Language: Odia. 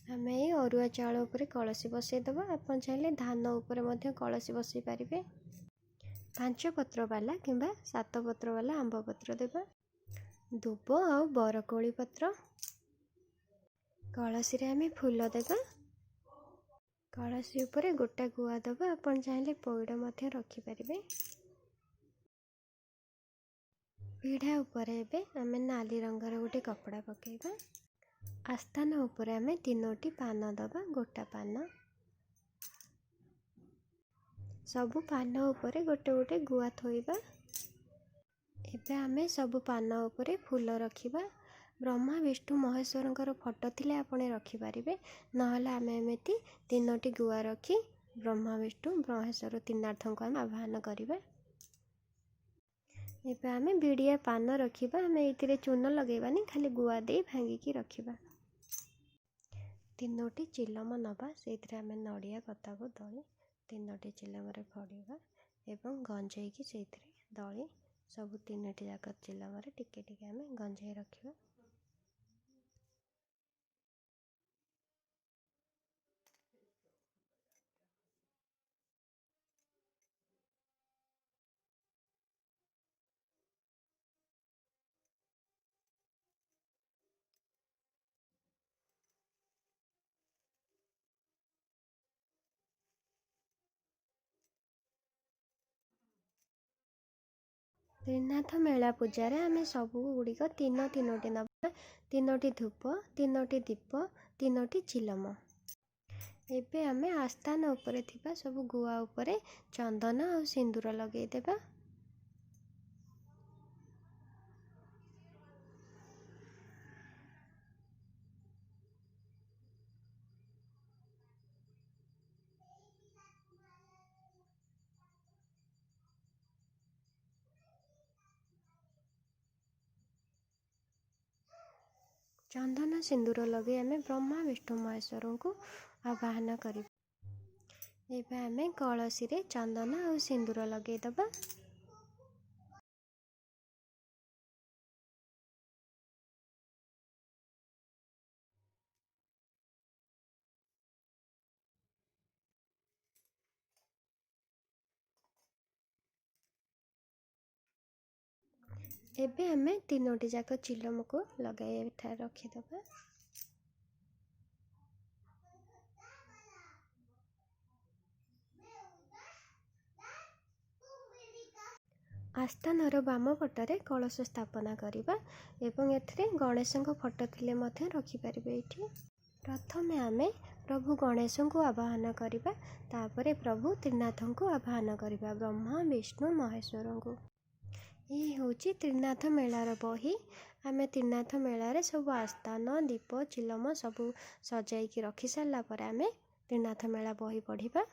ଆମେ ଏଇ ଅରୁଆ ଚାଉଳ ଉପରେ କଳସୀ ବସାଇଦେବା। ଆପଣ ଚାହିଁଲେ ଧାନ ଉପରେ ମଧ୍ୟ କଳସୀ ବସାଇ ପାରିବେ। 5 ପତ୍ର ବାଲା କିମ୍ବା 7 ପତ୍ର ବାଲା ଆମ୍ବ ପତ୍ର ଦେବା, ଦୁବ ଆଉ ବରକୋଳି ପତ୍ର। କଳସୀରେ ଆମେ ଫୁଲ ଦେବା। କଳସୀ ଉପରେ ଗୋଟା ଗୁଆ ଦେବା। ଆପଣ ଚାହିଁଲେ ପଇଡ଼ ମଧ୍ୟ ରଖିପାରିବେ। ପିଢ଼ା ଉପରେ ଏବେ ଆମେ ନାଲି ରଙ୍ଗର ଗୋଟେ କପଡ଼ା ପକାଇବା। ଆସ୍ଥାନ ଉପରେ ଆମେ 3ଟି ପାନ ଦେବା, ଗୋଟା ପାନ। ସବୁ ପାନ ଉପରେ ଗୋଟେ ଗୋଟେ ଗୁଆ ଥୋଇବା। ଏବେ ଆମେ ସବୁ ପାନ ଉପରେ ଫୁଲ ରଖିବା। ବ୍ରହ୍ମା ବିଷ୍ଣୁ ମହେଶ୍ୱରଙ୍କର ଫଟୋ ଥିଲେ ଆପଣ ରଖିପାରିବେ, ନହେଲେ ଆମେ ଏମିତି 3ଟି ଗୁଆ ରଖି ବ୍ରହ୍ମା ବିଷ୍ଣୁ ମହେଶ୍ୱର ତ୍ରିନାଥଙ୍କୁ ଆମେ ଆବାହନ କରିବା। ଏବେ ଆମେ ବିଡ଼ିଆ ପାନ ରଖିବା। ଆମେ ଏଇଥିରେ ଚୂନ ଲଗାଇବାନି, ଖାଲି ଗୁଆ ଦେଇ ଭାଙ୍ଗିକି ରଖିବା। 3ଟି ଚିଲମ ନେବା, ସେଇଥିରେ ଆମେ ନଡ଼ିଆ କତାକୁ ଦଳି 3ଟି ଚିଲମରେ ଭରିବା ଏବଂ ଗଞ୍ଜେଇକି ସେଇଥିରେ ଦଳି ସବୁ 3ଟି ଯାକ ଚିଲମରେ ଟିକେ ଟିକେ ଆମେ ଗଞ୍ଜେଇ ରଖିବା। ତ୍ରିନାଥ ମେଳା ପୂଜାରେ ଆମେ ସବୁ ଗୁଡ଼ିକ 3 ନେବା, 3ଟି ଧୂପ, 3ଟି ଦୀପ, 3ଟି ଚିଲମ। ଏବେ ଆମେ ଆସ୍ଥାନ ଉପରେ ଥିବା ସବୁ ଗୁଆ ଉପରେ ଚନ୍ଦନ ଆଉ ସିନ୍ଦୁର ଲଗେଇଦେବା। ଚନ୍ଦନ ସିନ୍ଦୁର ଲଗେଇ ଆମେ ବ୍ରହ୍ମା ବିଷ୍ଣୁ ମହେଶ୍ୱରଙ୍କୁ ଆବାହନ କରିବା। ଏବେ ଆମେ କଳସୀରେ ଚନ୍ଦନ ଆଉ ସିନ୍ଦୁର ଲଗେଇଦେବା। ଏବେ ଆମେ 3ଟି ଯାକ ଚିଲମକୁ ଲଗାଇ ଏଠାରେ ରଖିଦେବା। ଆସ୍ଥାନର ବାମ ପଟରେ କଳସ ସ୍ଥାପନା କରିବା ଏବଂ ଏଥିରେ ଗଣେଶଙ୍କ ଫଟୋ ଥିଲେ ମଧ୍ୟ ରଖିପାରିବେ। ଏଇଠି ପ୍ରଥମେ ଆମେ ପ୍ରଭୁ ଗଣେଶଙ୍କୁ ଆବାହନ କରିବା, ତାପରେ ପ୍ରଭୁ ତ୍ରିନାଥଙ୍କୁ ଆବାହନ କରିବା, ବ୍ରହ୍ମା ବିଷ୍ଣୁ ମହେଶ୍ୱରଙ୍କୁ। ଏଇ ହେଉଛି ତ୍ରିନାଥ ମେଳାର ବହି। ଆମେ ତ୍ରିନାଥ ମେଳାରେ ସବୁ ଆସ୍ଥାନ, ଦୀପ, ଚିଲମ ସବୁ ସଜାଇକି ରଖି ସାରିଲା ପରେ ଆମେ ତ୍ରିନାଥ ମେଳା ବହି ପଢ଼ିବା।